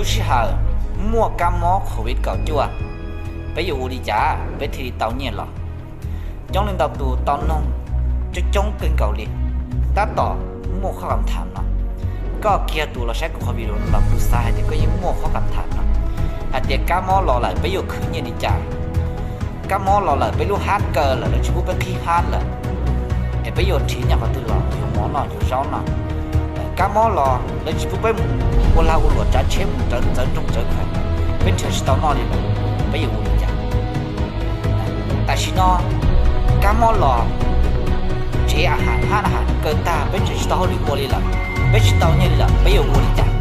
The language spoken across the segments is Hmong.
Sij hawm muaj kab mob COVID kaum cuaj, peb yuav ua li cas peb thiaj li tau nyiaj los? Coob leej ntau tus tau noog coob coob kawg nkaus li, tab tom muaj qhov kam tham no. Koj kiag tus los saib kuv qhov video no los kuv xav hais tias koj yeej muaj qhov kam tham no, hais tias kab mob los lawm peb yuav khwv nyiaj li cas? Kab mob los lawm peb lub hab kaw lawm, lawv tsis pub peb qhib hab lawm, es peb yuav nrhiav nyob qhov twg los yuav mov noj yuav zaub noj? Kab mob los lawv tsis pub peb mus ua lag ua luam tsav tsheb mus rawv txawv nroog txawv khaws, peb nrhiav tsis tau noj li lawm, peb yuav ua li cas? Tam sim no kab mob los, tsev a has hab a has kaw tag, peb nrhiav tsis tau hauj lwm ua li lawm, peb tsis tau nyiaj li lawm, peb yuav ua li cas?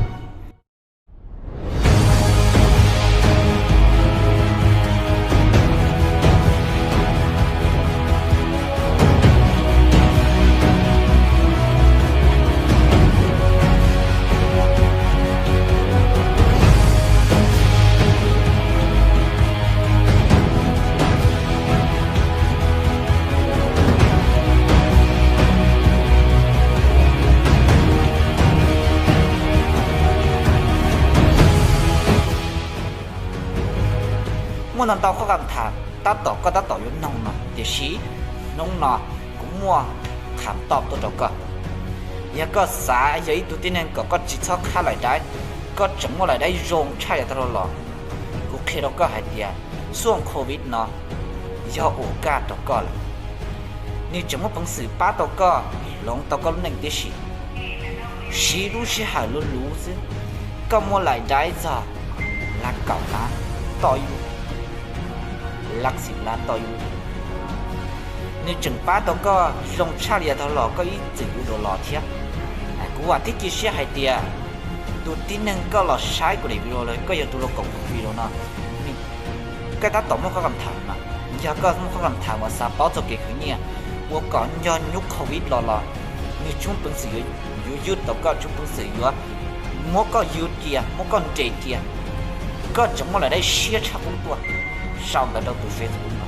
Muaj ntau ntau qhov kam tham, tab tom koj tab tom yuav noog no, tiam sis hnub no kuv muaj qham toj tuaj rau koj. Yog koj xav yog ib tug tib neeg kom koj tsis txhob khab lais daib, koj tseem muaj lais daib zoo tshaj yav tag los, kuv qhia rau koj hais tias xuaj COVID no yog ua kaj rau koj lawm. Nws tseem muaj peev xwm pab tau koj hloov tau koj lub neej tib si. Siv lub sij hawm luv luv xwb, koj muaj lais daib txog lab kaum lab toj ib lub, lab xim lab toj ib lub. Nws tseem pab tau koj zoo tshaj li yav tag los koj ib txwm ua dua los thiab. Kuv vam thiab cia siab hais tias tus tib neeg koj los saib kuv daim video los koj yog tus los koom kuv video no, koj tab tom muaj qhov kam tham no. Yog koj muaj qhov kam tham uas xav paub txog kev khwv nyiaj uas kom nco nyub COVID los los nws tsis muaj peev xwm yuav ywj tau koj, tsis muaj peev xwm yuav muab koj yug cia, muab koj nres cia, koj tseem muaj lais daib siab tshaj qub tuaj, sau ntawv rau tus Facebook no,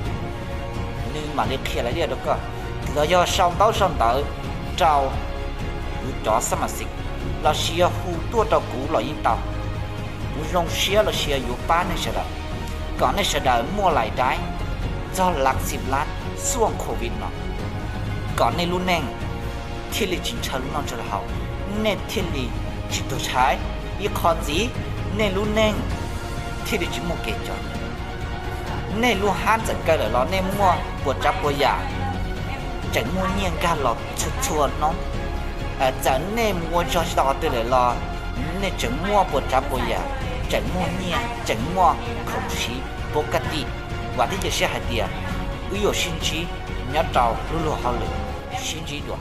nws mam li qhia lais liaj rau koj. Los yog sau ntaub sau ntawv rau kuv cov xab mas xis, los sis yog hu tuaj rau kuv los yeej tau. Kuv zoo siab los sis yog yuav pab nej sawv daws, kom nej sawv daws muaj lais daib txog lav xim lab xuaj COVID no, kom nej lub neej thiaj li tsis ntshaw lub noj ntshaw lub haus, nej thiaj li tsis tuag tshaib. Ib qho ntxiv, nej lub neej thiaj li tsis muaj kev cov. Nej lub hab txawm kaw lawm los nej muaj puas tsav puas yam, tseem muaj nyiaj nkag los txhua txhua hnub. Txawm nej mus ua zog tsis tau qhov twg lawm los nej tseem muaj puas tsav puas yam, tseem muaj nyiaj, tseem muaj khoom siv puv kaj tij. Vam thiab cia siab hais tias wb yuav sib ntsib nyob rau lub luag hauj lwm, sib ntsib dua.